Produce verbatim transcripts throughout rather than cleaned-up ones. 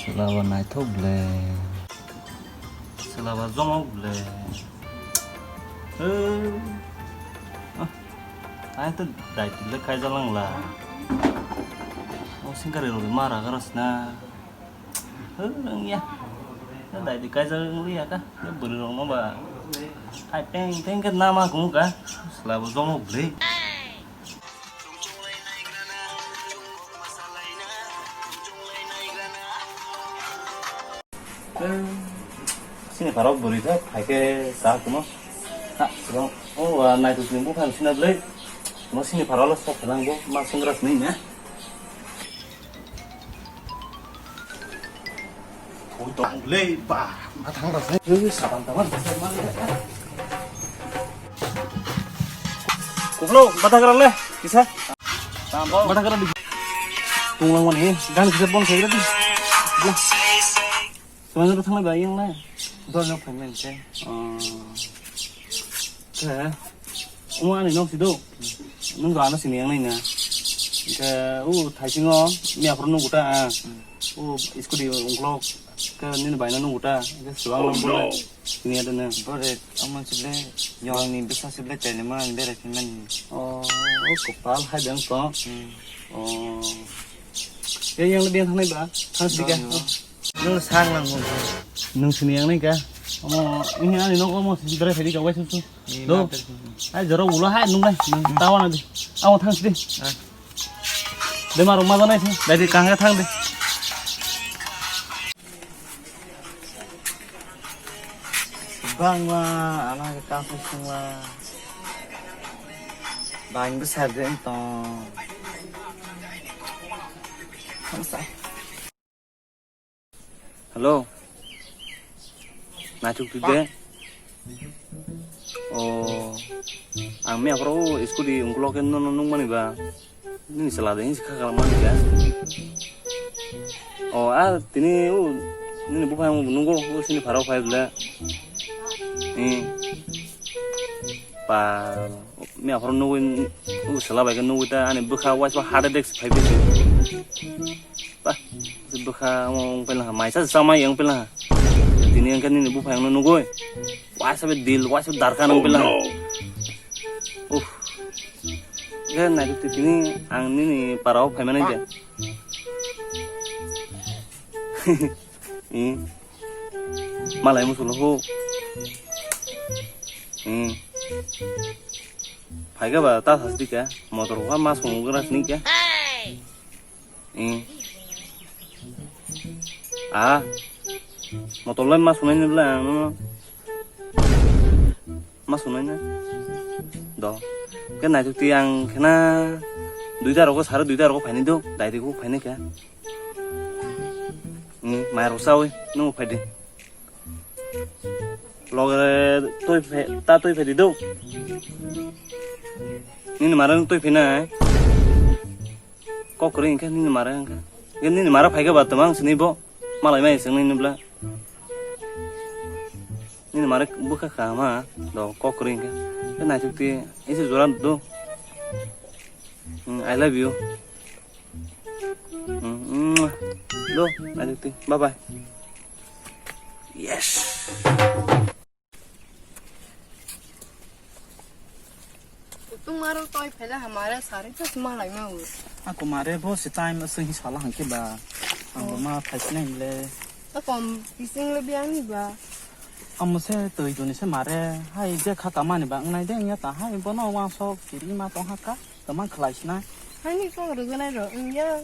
Chwla ba naithok ble. Chwla ba jomok ble. Eh. Ah. Ai to dai tile kaijalang la. O singkari rok ma raga rasna. Hwrwng ya. Dai di kaijak wng ya ka. Bwrwi rok no ba. Hai peng peng ke nama kung ka. Sela bo jomo bwrwi. Sini parok bwrwi ka, hai ke sa kuno. Ha, sini o nai tu sini bukan sini bwrwi. Mo sini parok lo sok kelang bo, ma sungras ni ya. Ui, tong le, ba, ma thang ras ni. Ui, saban taban, saban. Kuplo, mata kara le, kisa. Tambo. Mata kara di. Tunglang mani, gan kisa bon kaya di. Sebenarnya thang ba yang na. Dol no payment se. Oh. Ke, omo ani nok sido. Nung gana sini yang nai na. Ke, u, thaisingo, mi aphuru nung guta, ah. U, scooty ungklok, ke, nini baino nung guta, ke, suang nung guta. Sini ada na. Bore, omo sible, yang ni bisa sible, tene ma, bere, payment. Oh, oh, kopal, hai dang to. Hmm. Oh. Yang, yang lebih yang thang nai ba, thang sini ke. Dol, no. Nung sang lang mo. Nung sini yang nai ka? Omo, ini ani nogo mo sini dere phedi ka wai susu. Ni Do. Ma ter. Ai joro ulo hai nung nai. Nung tawa na di. Aw thang sini. Ah. Bemar ma janai sini. Dai di kang thang di. Bang ma ana ka sung la. Bang besar de to. Thang sa. Hello. Naithok twi de. Oh. Ang mi aphuru scooty ungkulok khe nono nukmani ba. Nini chwla de hinsi kha kha mani ba. Oh, a tini o nini buphang bo nungo o sini pharo phai bwle. Hmm. Pa mi aphuru nugwi o chwla bai khe nugwi ta ani bwkha waisa heart attack phai bisi. Ba, bwkha omo wng pailaha, maisa chamai wng pailaha. Tini wngkhe nini buphang no nugwi. Waisa bai dil, waisa bai darkha wng pailaha. Uff. Khe naitokti tini ang nini para o phaimani de. Hmm. Malai musulo ho. Hmm. Phaikha ba ta sasdi kha. Motor kha mas mung gra sini kha. Hmm. Ah. Motor lai mas sunai ni bla ang no. Mas sunai na. Do. Khe naitokti ang khena duita rok sare duita rok phaini do. Dairi ko phaini kha. Hmm. Mai rok sawi no phaidi. Loge twi phe-, ta twi phedi do. Nini mare twi phina. Kok kwrwi hwnkhe nini mare hwnkhe. Nini mare phaikhe ba twmang sini bo. Malai mai sini nini bla. Nini mare bwkha kaham ha. Do kok kwrwi hwnkhe. Khe naithok ti isi jora do. Hmm, I love you. Hmm, hmm. Do, naithok ti. Bye bye. Yes. Kutung maro toi phela hamare sari ta sima lai ma u. Ako mare bo si time asung hi sala hangke ba. Ang bo Oh. Ma phaisna le. Ta kom pising le biang ni ba. Amo se toi duni se mare. Hai je kha kamani ba ngnai de nya ta hai bono wangsok kiri ma tong ha ka. Tama khlai sina. Hai ni kong rwgwnai ro wngya.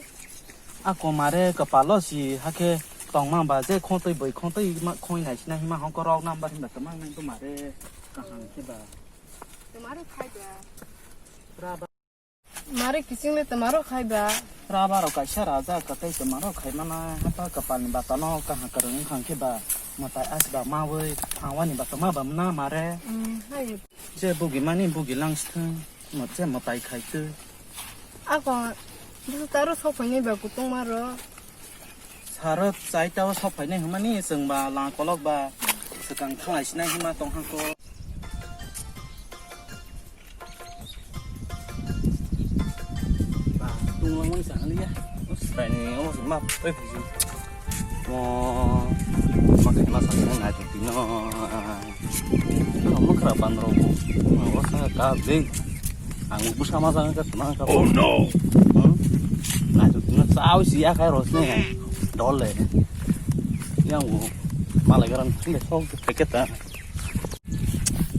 A komare kwpalo si hakhe tongma ba je khotwi bwi khotwi ma khoi nai sina hima hongko rok number hinba kwma nai komare kaham khe ba. Tomaro khai ba. Ra ba. Mare kiching le tomaro khai ba. Ra ba rok kaisa raja kwtwi tomaro khai mana hata kwpal ni bata no kaham kwrwng wng kha khe ba mwtai as ba mawi thangwani ba kwma ba mna mare. Hmm, hai. Je bugi mani bugi lang sthwng. Mo-, je mwtai khai twi. Ako, bwswk taro sok phainai ba kutungma rok. Saro chai tao sok phainai hwnmani chwng ba lang kolok ba swkang thanglai sinai hima tong hangko. Ba, tunglang mani sa haliya. Os, taini, os, map, oi, phuju. Mo, ma khe ma sa nai tu tino. Ano mo khra pan ro. Mo sa ka de. Ang bu sa ma sa ka na ka. Oh no. Nai tu tino sa si ya khai ro sne. Dole. Yang bu. Ma la garan le sok ke ta.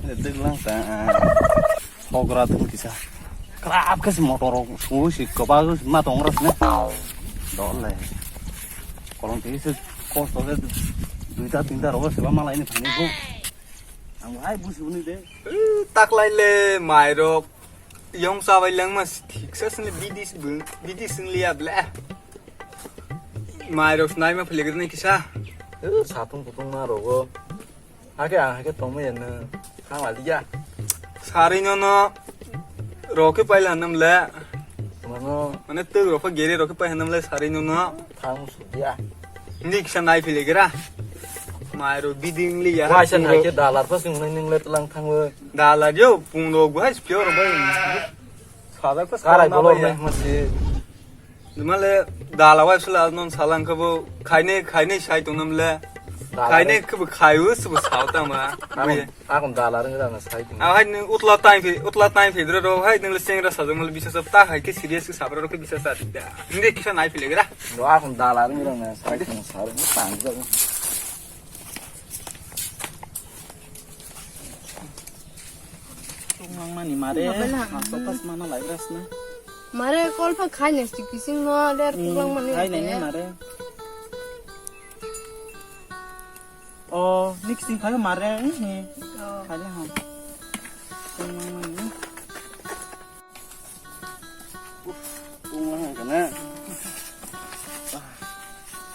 Deglang ta. Hogra dun kisa. Krap khe se motor rok suwi se kwbangma tong rw sini. Dole. Kolong twi se kosto khe duita tinta rok se ba malai ni thani bo. Ang hai busi uni de. Taklai le mairok yong sabai langma thiksa sini bidi sini liya ble. Mairok naima philigrani kisa. Satung kutung ma rogo. Hake ang hake tongma ya nang. Thang la diya. Sari no no. Roke pai la nam le. Mano. Mane tug roke gere roke pai nam le sari no no. Thang su diya. Hindi kisa nai phile gira. Mai ro biding li ya. Wai san hai ke dalar pa sing nai ning le tlang thang we. Dalar yo pung ro gu hai spio ro bai. Sada ko karai bolor nai masi. Male dala wai sula non salang khe bo khaine, khaine sai tong nam le. Dala khaine re. Khe bo khayu se bo sao ta ma. Akon, akon dala re ngira na sai tong. A hai ni utla time phi, utla time phi dro ro hai nang le sengra sa jong le bisa sa ta hai ke serious ke sabra ro ke bisa sa da. Nde kisa nai phi le gra. Do akon dala re ngira na sai tong sa re tang ja. Tongmani mare, maso pas mana lai ras na. Mare kol pha khai ne stik pising no der. Hmm, tuklang mani khai ne mare. O, mixing khai mare, eh, eh. Oh. Khai le ha. Tongmani. Tongmani kana.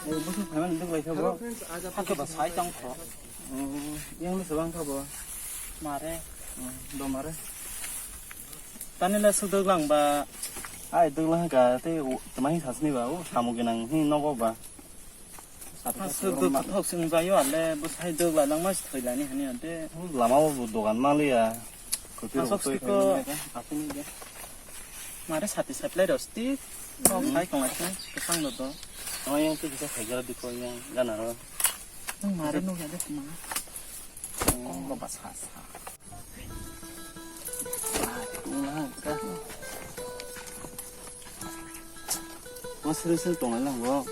Eh, busu khai mani duk lai kha bo. Hello friends, aaj aap. Hakhe ba sai tang kho. Oh, yang le sabang kha bo. Mare. Hmm, do mare. Tani le suduk lang ba. Ai duk lang ka te o, tama hi sasni ba, o, samu ginang hi nogo ba. Suduk thok sung jayo ale, bo sai duk la lang ma thoi lani hani ade. Lama o dogan ma le ya. Asok stiko. Asini de. Mare sati supply ro sti. Kok sai kong asini, kesang do do. Oh, yang tu bisa khajar di ko yang gana ro. Mare no ya de ma. Kong lo ba sa sa. Masri sri tongai lang bo.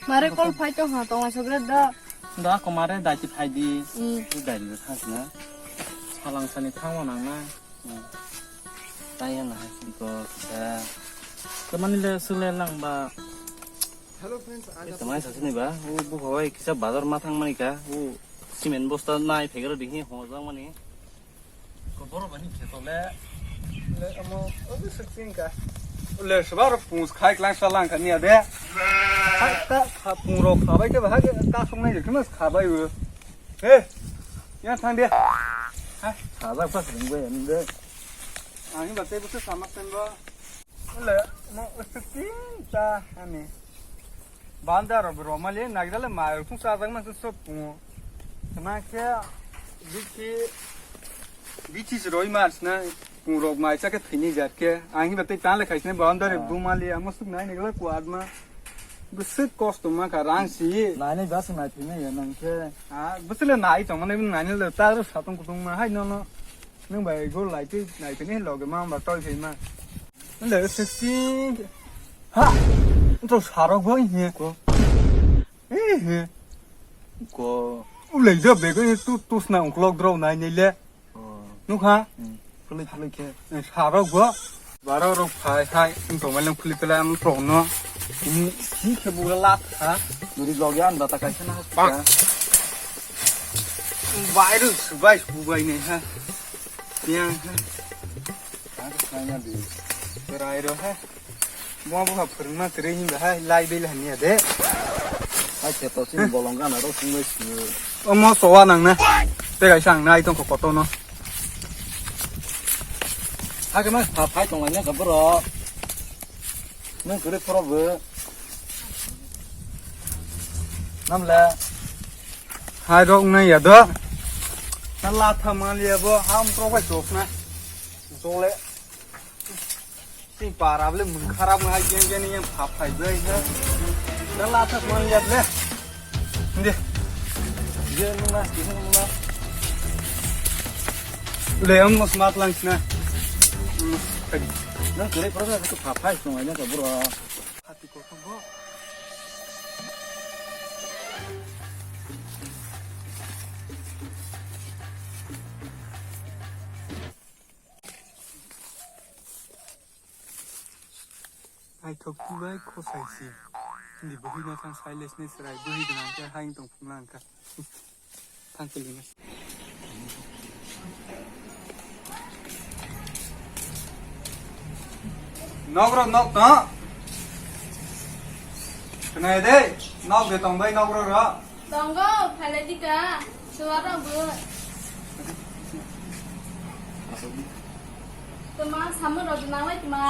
Mare kol phai tong ha, tongai sogre da. Da ko mare dai ti phai di. Hmm. Dai di thang na. Salang sani thang nang na. Hmm. Taiya na hai ko kisa. Tamani le sule lang ba. Hello friends, aaj aap. Tamai sasini ba. O bu hoi kisa bazar ma thang mani ka. O cement bosta nai phegero di hi ho jang mani. Ko boro bani khe to le. Le amo, o bi suksin ka. Le sbar pus khai klang salang ka ni ade. Hai ta kha pung ro kha bai ke ba ha ke ka song nai ke mas kha bai u. He. Ya thang de. Hai. Kha ba pas ring bai em de. Ani ba te bu sa ma sen ba. Le mo suksin ta ani. Banda ro bro mali nagdale mai rok sung sa jang ma so pungo. Khna khe bithi bithi se roi mars na pung rok mai cha khe thini jar khe. Ang hi ba tei tan le khai sne banda re bu mali amo suk nai nagdale kuat ma. Bwswk kosto ma kha rang si. Nai nai ba sung nai thini ya nang khe. Ha, bwswk le nai tong ma nai nai le ta ro sa tong kutung ma hai no no. Nang bai go lai tei nai thini loge ma ba toi thei ma. Nde sesi. Ha. To sarok bo hi ko. Eh, eh. Ko. Ulai jo bego tu tu sna ungklok dro nai nai le. Oh. Nukha. Hmm. Pulai pulai khe. Eh, sarok bo. Baro rok phai hai to mai lang phuli pela am to no. Ni si khe bu la ha. Nuri log yan da ta kai sana. Bang. Bai ru bai bai ne ha. Yang ha. Ang khe thangna di. Berai ro hai. Bo bo ha phwrwngna kwrwi hinba hai lai bai lai hanya de. Hai khe to sini bolong gana ro sungbai sini. O mo sowa nang na. Te gai sang nai tong ko koto no. Ha khe ma pha phai tong lai na ka bro. Nang kwrwi phoro bo. Namla. Hai rok nai ya do. Na la tha man ya bo ham pro bai sok na. Sok le. Sing para ble mung kharap ngai gen gen yang phap phai ble he. Na la tha man ya ble. De. Ye nungma, ye nungma. Le, ang mas mat lang sina. Nang kere pura ka tu phaphai song aina ka bro. Hati ko bo. Naithok twi bai khosai si. Hindi bwrwi no thang sai lesni chwrai bwrwi gwnang khe haing tong phung lang kha. Thang khe lini. Nok rok nok to. Khna de, nok de tong bai nok rok ro. Tongo, phalai di ka, suar rok bo. Tuma, samung rok nanglai tuma.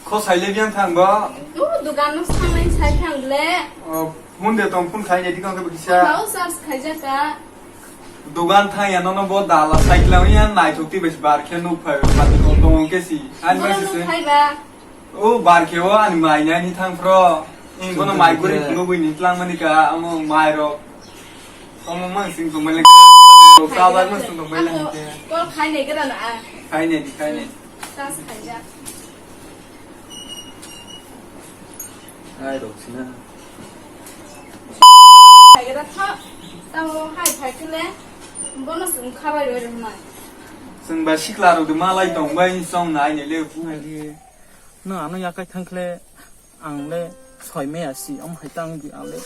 Kho saile biang thang bo? O, dugan no sanglai sai thang le. O, phone de tong phone khai ne di kong ke bisa. Phone no charge khai ja ka. Dugan thang ya nono bo dala cycle ya naithok ti bes bar khe nuk phai ba ti kong tong ke si. Ani ma si se. Phai ba. O bar khe o ani mai nai ni thang phro. Bono mai guri phunugwi ni tlang mani ka amo mai rok. Omo mang sing tong mai le. Ka ba mang sing tong mai le. Ko khai ne gra na. Khai ne di khai ne. Ta sa khai ja. Ai rok sina. Khai gra tha. Tamo hai khai kle. Bono sung khabai roi roi mai. Sung ba sikla rok de malai tong bai song nai ne le. Nwng ano yakai thangkhle ang le soi maya si, omo hai tang di ang le.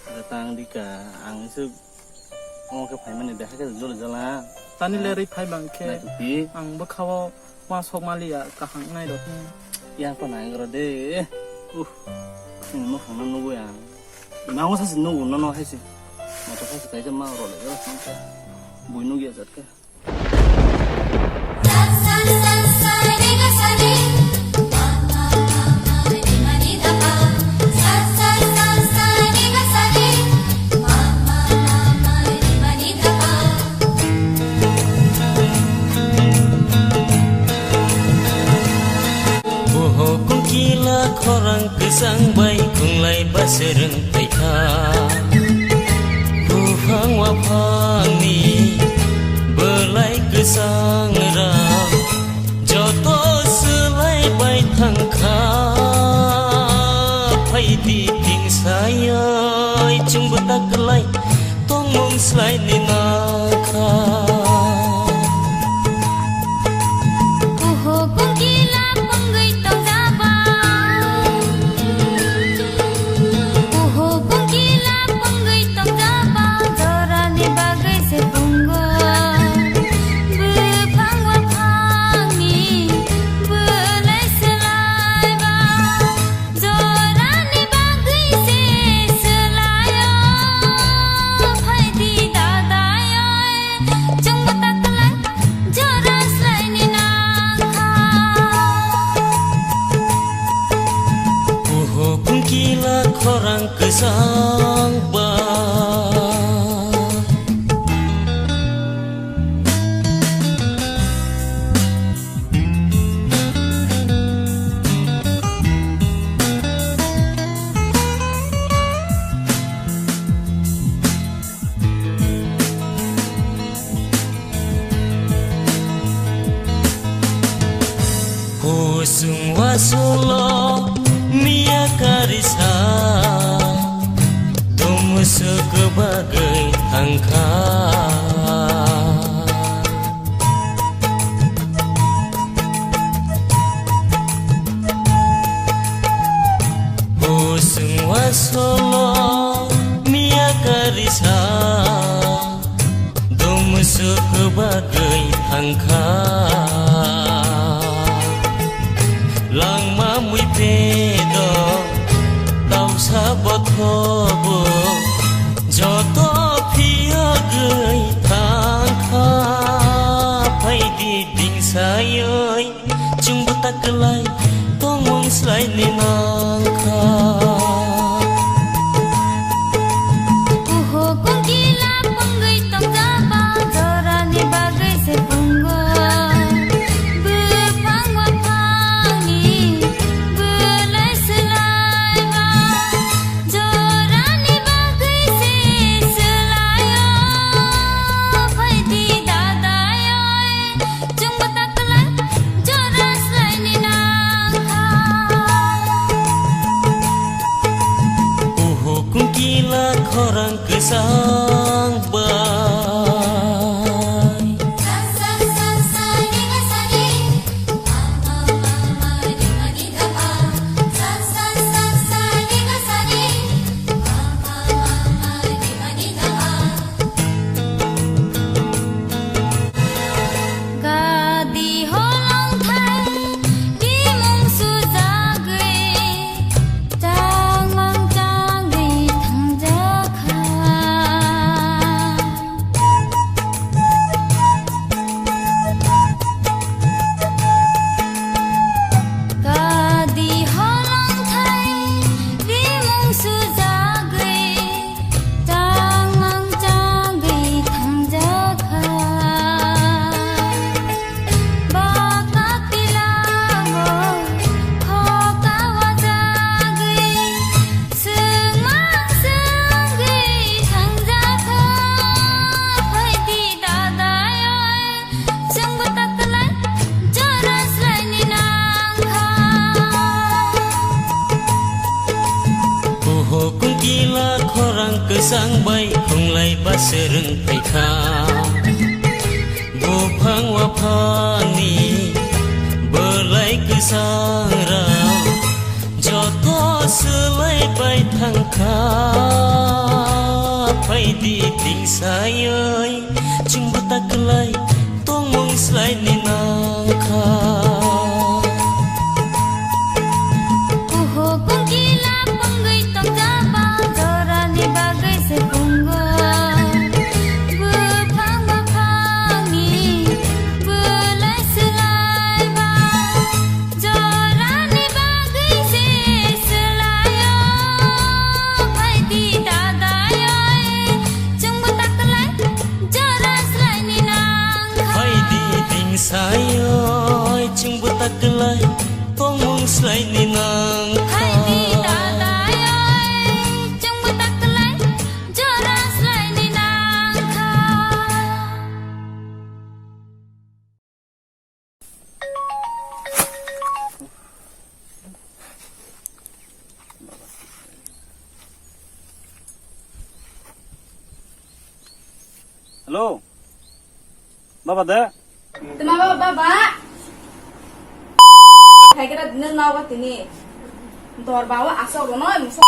Ada tang di ka, ang se omo khe phaimani de, hai khe jole jala. Tani le rwi phai bang khe. Nai tuti. Ang bwkhao ma sok maliya kaham nai rok. Yang ko nai gro de. Uh. Ni mo khangna nugo yang. Ma mo sa si nugo no no hai si. Ma to sa si kai ma ro le gro. Bui nugi ajat ka. Boho kukila khorang kwchang bai khunglai baswrwng paikha. Buphang waphangni bwlai kwchang rang joto swlai bai thangkha. Phaidi tingsayoi chwngbo ta kwlai tongmung swlaini nangkha. Oho kungkila pungwi tongjaba. Oho kungkila pungwi tongjaba. Jorani bagwi se pungo. Buphang waphangni bwlai swlaiba. Jorani bagwi se swlaio, phaidi dadaio, chwngbo ta kwlai jora swlaini nangkha. Oho kungkila khorang kwchang ba. Kusung wasolo miya karisa. Tumsuk bagwi thangkha. Kusung wasolo miya karisa. Dumsuk bagwi thangkha. Langma mui pedo tausa bothobo joto phiyogwi thangkha. Phaidi dingsayoi chwngbo ta kwlai tongmung swlaini nangkha. Oho kungkila pungwi tongjaba, jorani bagwi se pungo. Buphang waphangni bwlai swlaiba, jorani bagwi Tang bai. Gadi holong thai, bimung sujagwi, tangmang tangwi thangjakha. Gadi holong thai, bimung sujagwi, tangmang tangwi thangjakha. Baka tilao khoka wajagwi, swngmang swngwi thangjakha. Phaidi dadayoi, chwngbo taklai jora swlaini nangkha. Oho kungkila khorang kwchang bai khunglai ba swrwng phaikha. Buphang waphangni bwlai kwchang rok joto swlai bai thangkha. Phaidi tingsayoi chwngbo taklai tongmung swlaini nangkha. Oho kungkila pungwi tongjaba jorani bagwi se pungo. Buphang buphangni bwlai swlaiba jorani bagwi se swlaio. Phaidi dadayoi chwngbo taklai jora swlaini nangkha. Phaidi tingsayoi chwngbo taklai tongmung swlaini nangkha. Phaidi dadayoi chwngbo taklai jora swlaini nangkha. Hello. Baba de? Tma baba, baba. Phaigra dino nawa tini. Dor bawa asok rono musa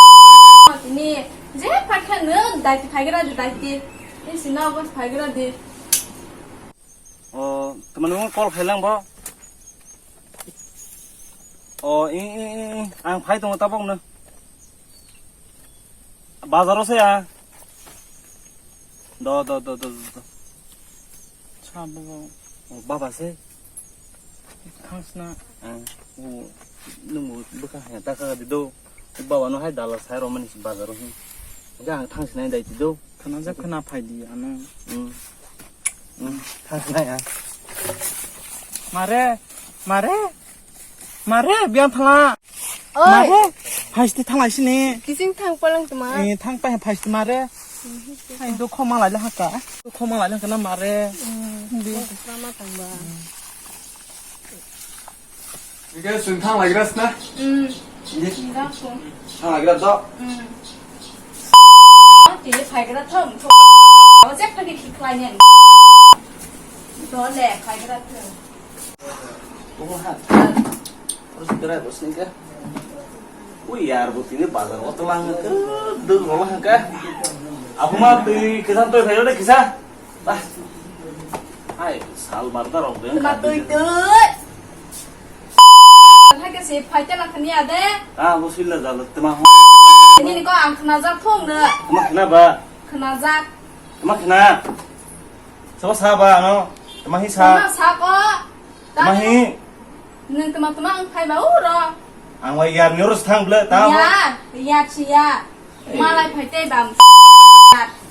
tini. Je phakha no daiti phaigra di daiti. Isi nawa phaigra di. O, tma nung call khailang bo. O, i, i, i, i, ang phai tongo tabok no. Bazaro se ya. Do, do, do, do, do. Sa bo. O, baba se. Thangsna. Ang, o, nung bo bwkha haya ta kha di do. Baba no hai dala sai ro mani bazaro hin. Ga ang thangsna dai ti do. Khana ja khana phai di ano. Hmm. Hmm. Thangsna ya. Mare, mare. Mare, biang thala. Oi. Mare, phaisti thalai sini. Kising thang palang tuma. Eh, thang pa phaisti mare. Hai do khoma lai haka. Do khoma lai haka na mare. Hmm. Di. Sama tangba. Ike sung thang lai gras na? Hmm. Di. Thang lai gras do. Hmm. Ti phai gras thom. Aw je phagi khiklai nen. Do le phai gras thom. Oha. Terus kira bos ni ke. Ui yar, bo tini bazar o tlang ke, dul rola ke. Aku mah tui kisan tui khayo de kisa. Bah. Hai, sal barda rok de. Tuma tui tui. Hai ke si phai ke na khani ade. Ah, bo sila jalo tuma. Ini ko ang khna jak thong de. Tuma khna ba? Khna jak. Tuma khna. Sabo sa ba ano? Tuma hi sa. Tuma sa ko. Tama hi? Nwng tama tama ang phai ba uro. Ang wai yar ni uro thang ble ta. Yar, yar si yar. Malai phai tei bam.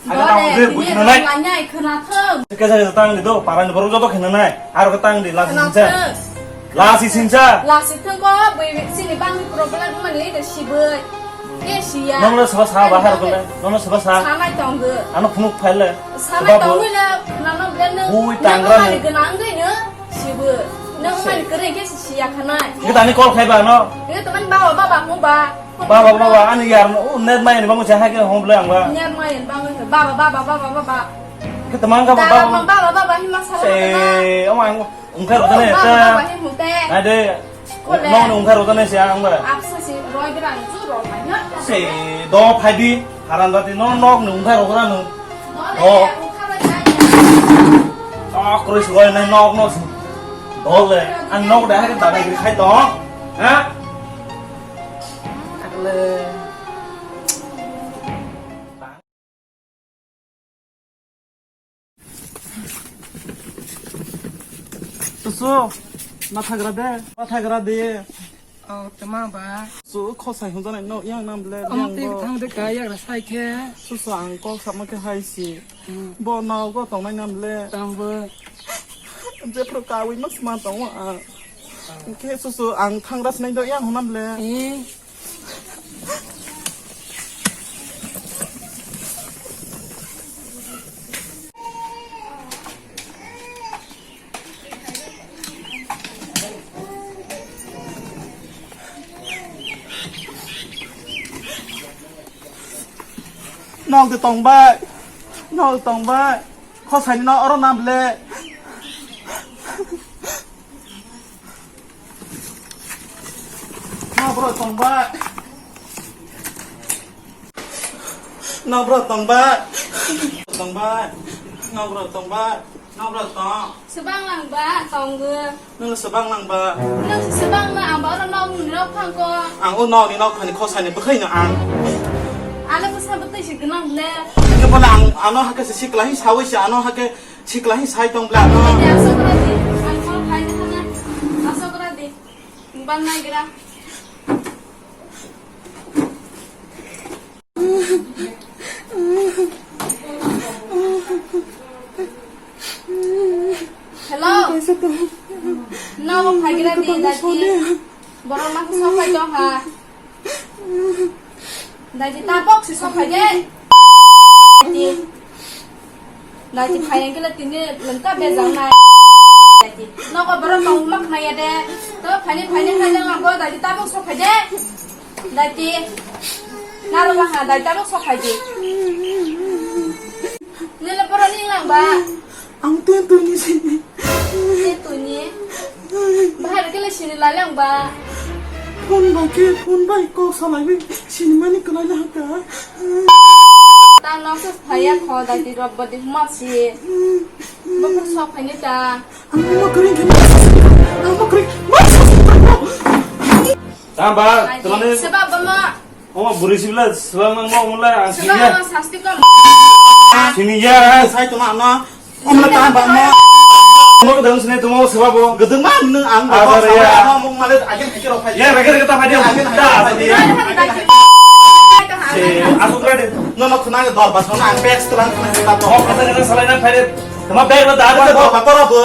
Aga tamo je buji nanai. Lanyai khna thung. Kesa kesa tang di do, para ni borok joto khna nai. Aro ka tang di lasi sincha. Lasi sincha. Lasi thung ko bui sini bang problem man le de siboi. Ke siya. Nong le saba sa bahar ko le. Nong le saba sa. Sanai tong go. Ano phunuk phai le. Sanai tong le. Nano ble no. Bui tangra ni. Nang ni. Sibo, nang man kere ke si Ya khanai. Kita ni call khai ba no. Ini teman bawa baba mu ba. Baba, baba, ani yar no, net mai ni bangu cha hai ke hom le ang ba. Net mai ni bangu cha. Baba, baba, baba, baba. Kita mang ka baba. Baba, baba, baba, hima sa. Se, o mang, ungkar udah nih. Baba, baba, hima te. Ade. Kole. Nong ungkar udah nih siang ba. Apsa si, roi bira ni chu roi mai na. Se, do phai di. Haram jati no nok nung thai rok rano. Oh. Ah, kori sugoi nai nok no. Dole, ang nok dah ke dabai giri khai to. Ha? Akle. Susu, mathagra de, mathagra de. Oh, tama ba. Su khosai hwnjanai no yang nam le. Omo yang twi bo. Thang de ka yak ra sai khe. Susu ang kok sama khe hai si. Hmm. Bo no go tong nai nam le. Tang bo. Je pro ka wi mas ma tong wa. Khe susu ang thang ras nai do yang nam le. Eh. Nok de tong bai. Nok de tong bai. Khosai ni no oro nam le. Nabro tongba. Nabro tongba. Tongba. Nabro tongba. Nabro tong. Sebang lang ba, tonggo. Nung sebang lang ba. Nung sebang na, ang ba oro nok ni nok phang ko. Ang o nok ni nok phani khosai ni bwkhai no ang. Ano bwsa bwtwi si gwnang le. Nung bola ang ano hake si sikla hi sawi si ano hake Sikla hi sai tong bla no. Asok radi, ang call khai de hana. Asok radi. Bang nai gira. Hello. No, khai gira di, dati. Borok masa sok khai tong ha. Daiti tabok si sok phai de. Daiti. Daiti phai ang kele tini lengka bejang nai. Daiti. Noko borok tong mak nai ya de. To phai ni phai ni phai lang bo daiti tabok sok phai de. Daiti. Naro ma ha daiti tabok sok phai de. Nila borok ni lang ba. Ang tentuni sini. Tentuni? Bahai kele sini lalang ba. Phone bai khe, phone bai kok salai bai sini mani kwlai na haka. Ta nok se phaya kho dai di rob bodi ma si. Bo sok phai ni ta. Ang ma kring khe ma sa. Ang ma kring ma sa. Tamba, tamani. Sebab ba ma. Omo bwrwi sibla swbang nang mo mula ang sini ya. Swbang sasti kom. Sini ya. Sai tuma ano. Omo ta ba mo. Omo kedang sini tuma swbabo. Gedeng ma nung ang. Agar ya. Ano mung male agin hake rok phai. Ya rega rega ta phai dia. Agin hake rok phai dia. Asuk rade. No no khna dor ba khna ang bag strang khna ta to. Oh kata kata salai na phai de. Tuma bag na da ba. Dor ba to ro bo.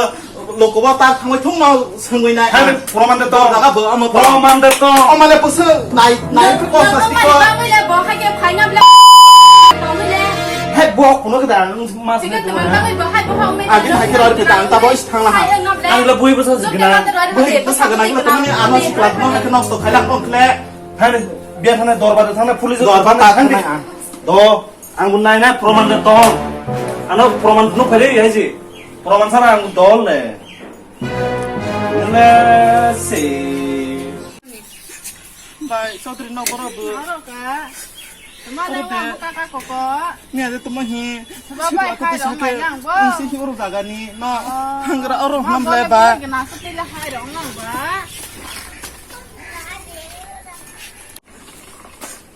Lokobo ta thangwi thung no swngwi nai. Hai, proman de to. Jaga bo amo to. Proman de to. Omale pusu nai, nai ko sasti ko. Hai, bo kuno ke dan mas. Agin hai kira kita anta boys thang laha. Ang le bui bwsa gina. Bui bwsa gina gina tamani ano siklat no hai nosto khailang okle. Hai, biar thana dorbar thana police dorbar ta thang. Do. Ang bo nai na proman de tong. Ano proman nuk phai de hai si. Proman sara ang dol le. Le si. Bai, Chaudhary no boro bo. Oro ka. Tuma de wa mo kaka koko. Ni ade tuma hi. Tuma bai khai rong mai nang bo. Ang si hi oro jaga ni no. Hangra oro nam le ba. Gana sa tila hai rong nang ba.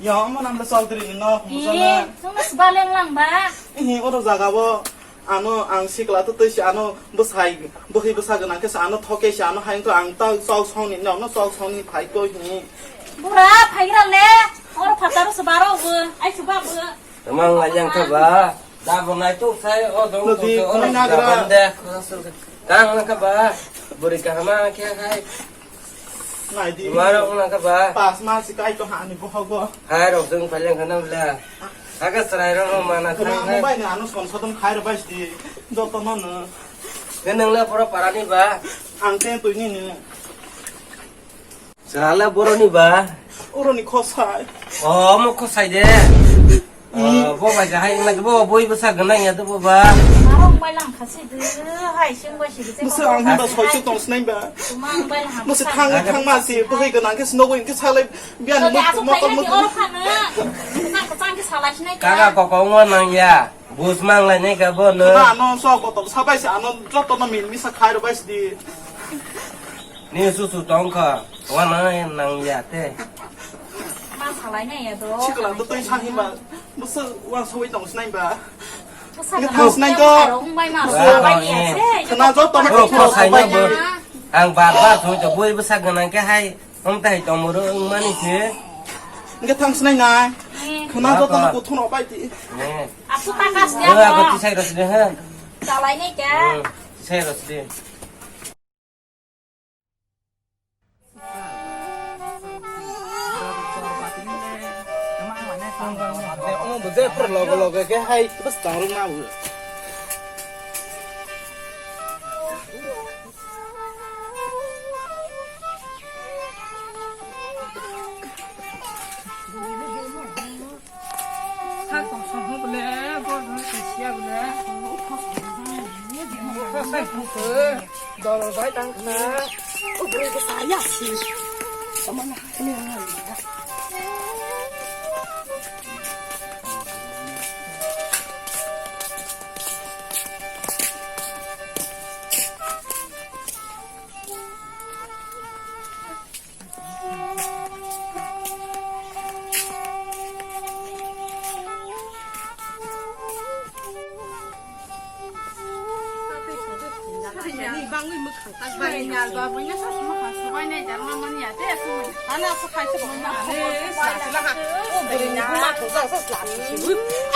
Ya, omo nam le Chaudhary ni nok, eh, musala. Nung le sba leng lang ba? Eh, oro jaga bo, ano ang sikla to twi si ano bwsai, bwkhwi bwsa gwnang khe sa ano thoke si ano hayung to ang ta chok song ni, nok no chok song ni phai to hi. Bura, phai gra le, oro phataro sba ro bo, ai sba bo. Tamang lai yang kha ba? Da bo nai tung sai, o dong tung sai, o dong tung sai. Kang na kha ba? Buri kahama khe hai. Nai di. Maro na kha ba? Pas ma si kai to hani bohogo. Hai rok jeng phaleng khana bla. Aga sarai rok mana khana. Mobile ni ano son sodom khai ro bai si. Joto no no. Nang le pura parani ba? Ang te tui ni ni. Chwla boroni ba? Oroni khosai. O, omo khosai de. O, bo bai kahai wngna de, bo boi bwsa gwnang ya de bo ba. Aro wngbai lang kha se de, hai se wngbai se de. Bwsa ang hwnba soi se tong sinai ba. Tuma wngbai lang. Bwsa thang thang ma se, bwsai gwnang khe snogo inkhe salai biyan. Ode mo-, asuk mokol khai mokol. Oro khana. Sang sang khe salai sinai. Kaga koko wngma nang ya. Bus mang lai nai ka bo no. Ba ano sok botol sabai se ano joto no mil misa khai ro bai sidi. Ni su su tong kha. Wa na nang ya te. Ma salai nai ya do. Sikla to twi sang hima. Bwsa wa soi tong sinai ba. Bwsa nge gana thang sinai do. Aro wngbai ma ro. Wa, wngbai ya se. Khna joto no. Bro, ko sai no bo. Ang bar bar thung to boi bwsa gwnang khe hai. Wng tai tongmoro wngmani se. Hingke thang sinai nai. Eh. Khna joto no kuthung rok bai di. Eh. Asu takas dia. Eh, ako tisai rosde ha. Chalai nai kya? Hmm, tisai rosde. Omo bo je pura logo logo ke hai bus tang rung ma bo. Sak tong song ho bole, bor bor kasia bole. Kosai phungkhe, dol bai tang kha. O bwrwi khe saya si. Tama na kini ang.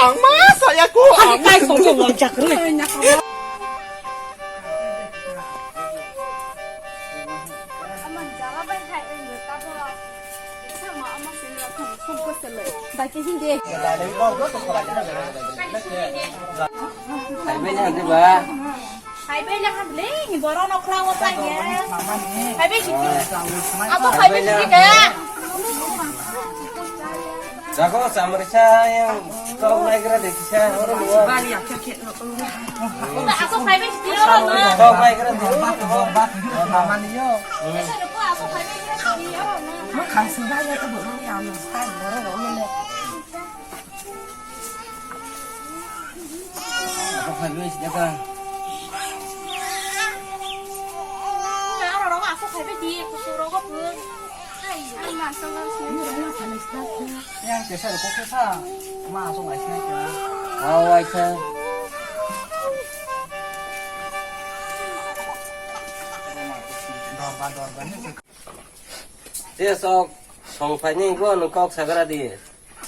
Ang ma saya ko. Ang kai song song lo jak rui. Hai bai le ham le, ni borok no khwlai o tai ya. Hai bai siti. Abo hai bai siti ka. Jago samrisa yang kau naigra de kisa oro luar. Bali ya kya kya. Asok hai bai siti oro no. Kau naigra de. Mama ni yo. Asok hai bai siti oro no. Ma khang sing bai ya to bo ni ya no sai oro no le. Apa khaibis jaga? Aro rogo asok khaibe di, kusuk rogo pun. Yang kesa rokok kesa, ma asok aisna kya? Aw aisna. Dorba dorba ni. Te sok song phaini bo nung kok sagra di.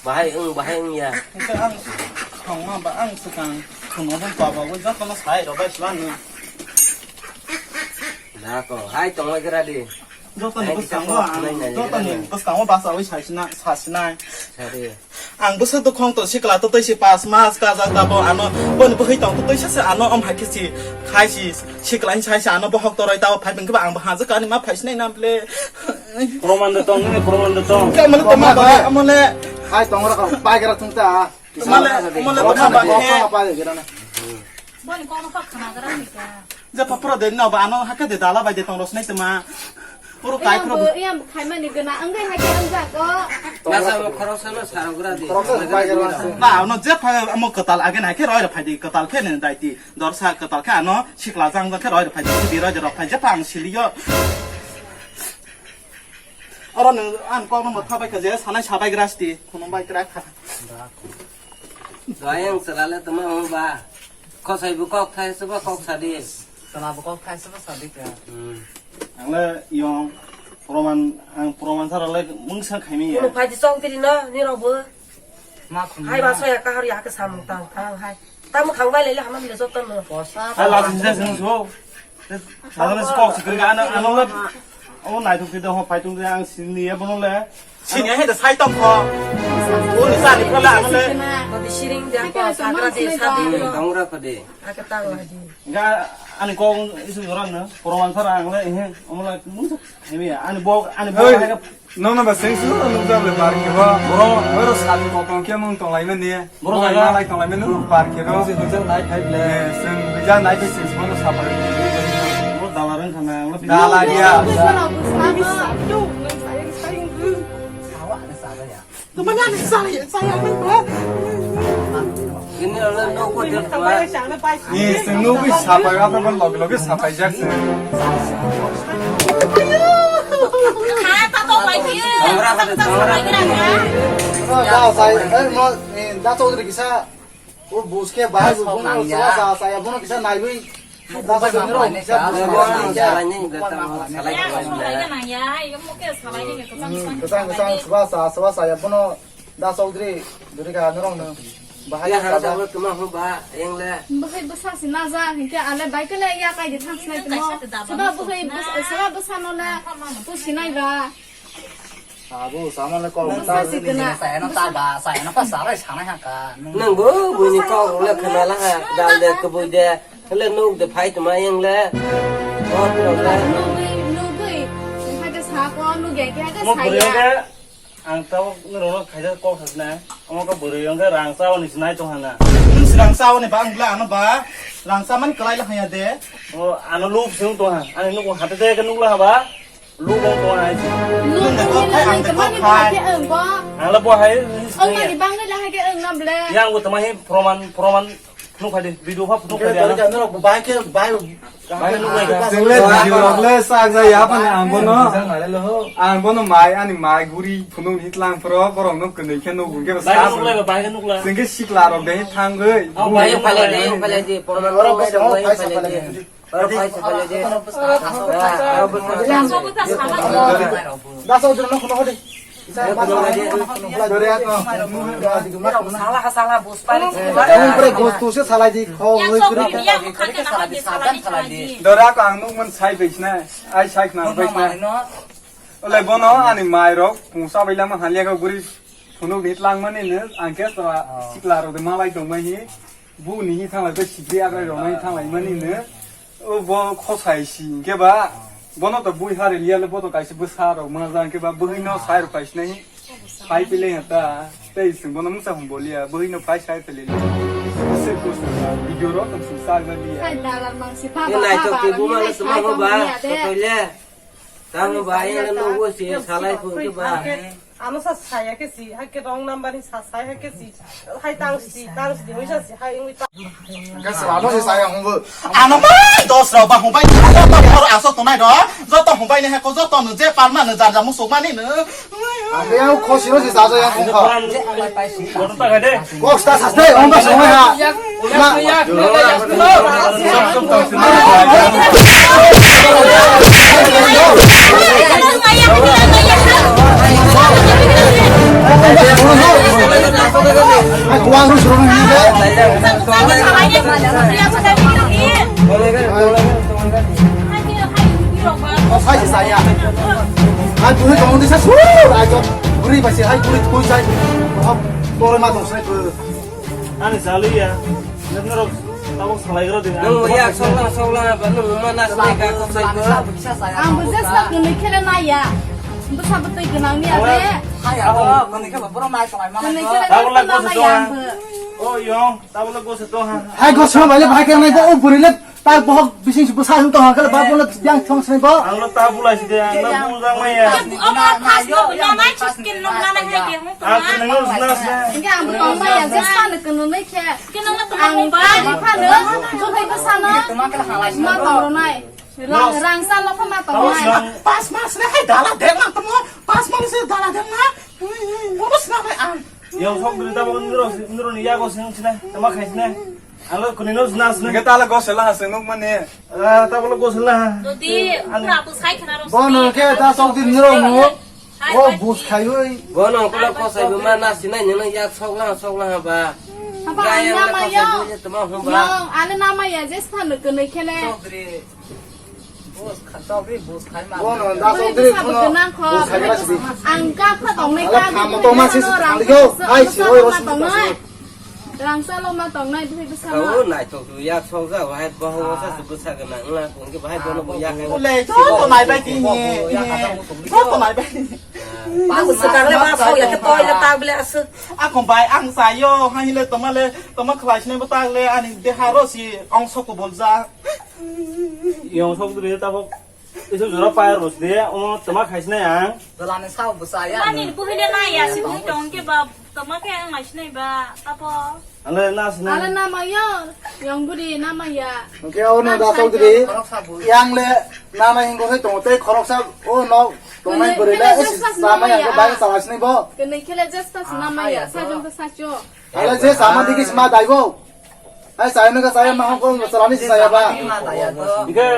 Bahai wng, bahai wng ya. Hingke ang songma ba ang swkang khunobon toba bo jotono sai rw bai sibani. Dako, hai tongwai gra di. Jotoni hai bwskango ang, nai nai jotoni gra di. Bwskango basawi saisina, sasinai. Sari. Ang bwswk dukhong to sikla to twi si pas mas kajak tabo ano boni bwkhwi tong to twi sa se ano om hai khe si khai si sikla ni sai se ano bohok toroi tabo phai bwkhe ba ang bo hajak ani ma phai sinai na ble. Proman de tong, nini proman de tong. Ke mole toma ba, mole. Hai tong ra ka, pai gra thung ta. Mole, mole toma ba ke. Pai gra na. Boni kono kok khana gra ni ka. Je papura de no ba ano hake de dala bai de tong ros nai toma. Puro kai pro. Yang khai mani gana anggai hake ang ja ko. Nasa mo khorok sa no saro gra di. Khorok sa pai gra na. Ba no je pha mo katal age na ke roi ra phai di katal ke ne dai ti. Dorsa katal ke ano sikla jang jang ke roi ra phai di. Di roi ra phai je pha ang siliyo. Oro nwng ang kokno mwtha bai kha je sanai sabai grasti, khunum bai kra kha. Doi ang chwla le tongma hwn ba. Khosai bo kok thai se ba kok sadi. Chwla bo kok thai se ba sadi kha. Hmm. Ang le yong proman, ang proman sara le mungsa khaimi ya. Kuno phai di chong tiri no, ni rok bo. Ma khum. Hai ba soya kahar ya ke samung tang tang hai. Tamo thang bai le le hamam le joto no. Posa. Ai la sin sin so. Sa le kok sikri ga ano ano le. Omo naithok twi de ho, phai tong de, ang sini ya bono le. Sini ya he de sai tong kho. Bo ni sa ni phala ano le. Bodi siring de ko sakra de sa de. Dong ra pha de. Aka ta la di. Ga ani kong isu joran na. Proman sar ang le he. Omo la mung sa. He ya ani bo ani bo. Hey. Nono ba sengsu nukjak le bar kebo. Bro. Oro sat kotong khe mung tong lai mani. Bro, jaga. Malai tong lai mani bar kebo. Sengsu nai khai le. Eh, seng bija nai khai sengsu bono sapar. Bro, dala reng khana. Dala dia. Sawa ada sawa ya. Tumanya ada sawa ya, saya apa? Ini orang no kau dia tua. Ni sengnu bi sapai apa pun logi logi sapai jak seng. Da sai, eh, no, eh, da chaudhary kisa, o bus ke bahai bu bono sa sa ya bono kisa nai bui. Da chaudhary no kisa bus ke. Kesang kesang suba sa suba sa ya bono. Da chaudhary, duri ka norong no. Bahai ya, ya, harap sa. Jago tuma ho ba, yang le. Bahai bwsa si na ja, hinkhe ale bai kele ya kai de thang sinai tuma. Saba bahai bwsa, saba bwsa no le, tu sinai ba. Abu sama le kol. Bwsa si kena. Saya no ta ba, saya no pa sarai sana ha ka. Nang bo, bu ni kol le khana la ha, dal de, kebui de, le nuk de phai tuma yang le. Ot ro le. Nugui, nugui. Hai ke sa ko, nugui ke, hai ke sa ya. Ang tabo norokno khaisa kok sakna, omo khe bwrwi wngkhe rang chawani se nai tong hana. Nwng se rang chawani ba wngla ano ba, rang chamani kwlai la hanya de. O ano lub se wng tong ha, ani nugo hate de khe nukla ha ba, lub wng tong ha. Nwng de kok khai, ang de kok khai. Ang la bo hai. Yang bo tama hi proman, proman. Phunuk phai di, video pha phunuk phai di, ano. Norok bahai khe, bahai, bahai phunuk phai di. Chwng le video rok le sak jai ya phano ang bono. Ang bono mai, ani mai guri phunuk ni tlang phro, borok no kwnwi khe nugo, hwnkhe ba bahai sa phunuk lai, bahai phunuk lai. Chwng khe sikla rok de thangwi. Oh, bahai phunuk lai, phunuk lai di, phunuk lai di. Oro phai sa phai lai di. Oro phai sa phai lai di. Oro phai sa phai lai di. Oro phai sa phai lai di. Oro phai sa phai lai di. Dasa ujung no phunuk phai di. Sala ha sala bus pari. Dora ko ang nuk man sai bai sna, ai sai khna bai sna. Ole bono ani mai rok pungsa bai lama halia ko guri phunuk ni tlang mani ne ang ke sala sikla rok de malai tong mai hi. Bu ni hi thanglai bai sikri agrai rok nai thanglai mani ne. O bo khosai si hwnkhe ba, bono to bui hari liya le, bo to kaisa bwsa rok ma jang khe ba, bwhwi no sai rok kaisa nai. Phai pile ta, tei sing bono mungsa hum boliya, bwhwi no phai sai pile liya. Sir ko sir video rok tong sing sa ga liya. Sai dalar mang si pha. Ni ba, nai pha to ba, ke bu ni ma nai le sai sma tong ba, liya de. Ko to le. Tamo ba, ya le no go si, salai ko ke ba. Ano sa saya ke si, hai ke wrong number ni sa saya ke si. Hai tang si, tang si, wi sa si, hai wi ta. Hwnkhe chwla no se chaya hwnbo. Ano bai dos rok ba hwnbai joto hor asok tonai rok, joto hwnbai ni heko joto no je palma no jar ja musuk mani no. Ang yang khosi no se chaja yang hwnkha. Kok sta sas dei, hwnba songoi ha. Na. Ai, kuang ru suru ni de. O sai sai ya. Hai buri tong di sa su. Ai jo. Buri ba si hai buri tui sai. Hop. Tore ma tong sai bu. Ani sali ya. Nang rok tabok salai gro de. Nang ya sokla sokla ba nang ma nas ne ka ko sai bu. Ang bo just kini khela na ya. Bwsa bwtwi gwnang ni ade. Hai abo kini khela boro mai salai ma. Kini khela. Tabok la ko sa ya. O yong. Tabla go se to ha. Hai go se bai le bai ke nai bo o buri le ta bohok bising se bwsa hung to ha kale ba bo le yang thong se bo. Ang lo ta bulai si de, ang lo bul jang mai ya. Ang ko nang no zna se. Ang ko mai ya, just pa ne kunu nai khe. Ang ba ni pa ne, jo hai bwsa na. Ma to nai. Rang, rang sa lo phama to nai. Pas mas re hai dala deng na tamo. Pas mas re dala deng na. Bono sna bai ang. Yang sok dili tabo nuro, nuro ni yago sing sina. Tama khai sina. Alo kuni no sna sna. Nge tala gosela ha sing nuk mane. Ah, tabo lo gosela. Dodi, pura bus khai khna ro. Bono ke ta sok dili nuro mu. O bus khai oi. Bono kula ko sai ma na sina ni no yak sok la sok la ba. Apa nama ya? Tama hum ba. Yang ane nama ya jes phan kene khele. Sok dili. Bono da songtri bono. Ang kapha tongnai. Ala ka kamo tongma si. Rang salo ma tongnai. Rang salo ma tongnai, bihik bwsama. Kau nai tok tu yak sok ja, bahai bahai wasa su bwsa gana, ngla kong ke bahai bono bo yak. Ule, to to nai bai tini. To to nai bai tini. Ang sakle ba sok ya ke toy le tak bele asuk. Akong bai ang sayo, ha hile toma le, toma khlai sine bo tak le, ani deha ro si ong sok ko bolja. Yong sok tu de ta bo. Isu jora paya ros de, o toma khai sine ang. Dola ne sao bo saya. Ani buhile na ya si buhi tong ke ba, toma ke ang ngai sine ba, ta bo. Ale na sine. Ale na ma yo, yong buri na ma ya. Oke, o no da sok de. Yang le na ma hingo se tong te khorok sa, o no. Tongnai bwrwi le, eh, sama yang ke bai sama sini bo. Kene kele just pas nama ya, sajong ke sacho. Ale je sama digi sima dai bo. Ai saya nega saya ma ko salami saya ba. Ike,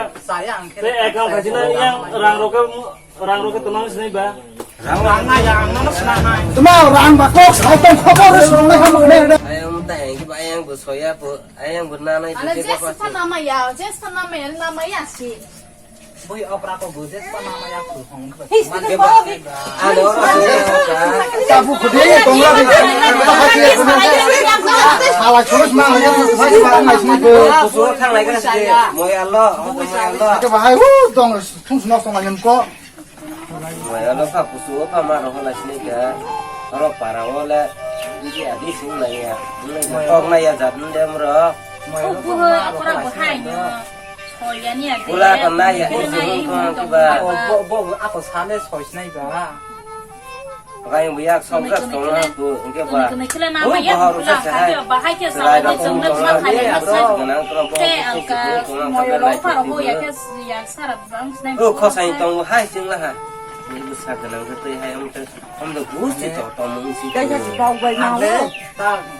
te ekam khajina yang rang roke, rang roke tonang sini ba. Rang rang na ya, ang no sina na. Tuma rang ba kok sai tong khobor song na ham ne. Ayang ta yang ke ba yang bo soya bo, ayang bo na na. Ale je sa nama ya, je sa nama ya, nama ya si. Bui opera ko buje pa nama ya ku hong. His, his, his. Ano, ano, ano. Sabu khudi tongra di. Sala churus ma ya, ma ma ma sini ko. Kusu khang lai ka sini. Moy Allah, moy Allah. Ke bahai u tong thung sno tong ayam ko. Moy Allah ka kusu pa ma ro la sini ka. Aro para wala. Ini adi sing lai ya. Ini kok na ya jat ndem ro. Moy Allah. Bula ka nai ya, ini sini ko ba. Bo, bo, bo, ako sale soi sinai ba. Kayang buyak songkar songkar tu, engke ba. Kene kene na ma ya, bahar usa bahai ke sa, bahai ke sa, bahai ke sa, bahai ke sa. Ganang tu lampu. Te angka moyo lo paro ho ya ke ya sara bang sinai. Oh, khosai tong hai sing lah ha. Ini besar ganang tu hai am tu, am tu bus si to to mung si. Kaya si bau bai mau.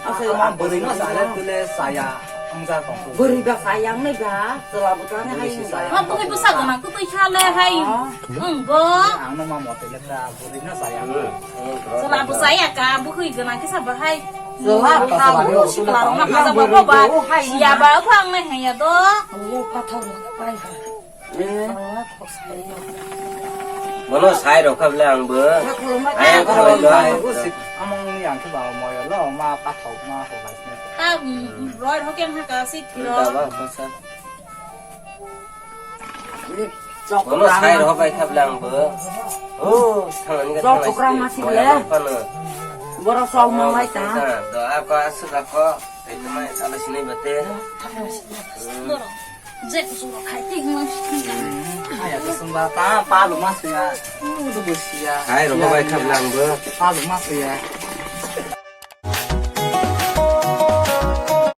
Asai ma bwrwi no sale tule saya wngja tong. Bwrwi ba saya wngnai ba, chwla bwtani hai wngba. Ma bwrwi bwsa gana kwtwi kha le hai wng bo. Ang no ma mote le ta bwrwi no saya. Chwla bwsa ya ka bwkhwi gana kisa bahai. Chwla bwsa ba sikla rok ma haja ba bo ba. Ya ba phang nai hai ya do. Pathor pai. Bono sai rok kha bele ang bo. Ayang kha bele do. Among ni ang khe ba moyo lo ma pathok ma ho bai. Ta roi rok yang ha ka si thiro. Bono sai rok bai kha bele ang bo. Oh, thangani ka. Chok thangani chukra si. Ma si le. Moyo rok phano. Borok sok ma lai ta. Do apa asuk apa. Itu mai ala sini bate. Borok. Je kusu rok khai twi hwnwi. Aya to sungba pa, pa luma suya. Udu bo siya. Hai, rok bai khap lang bo. Pa luma suya.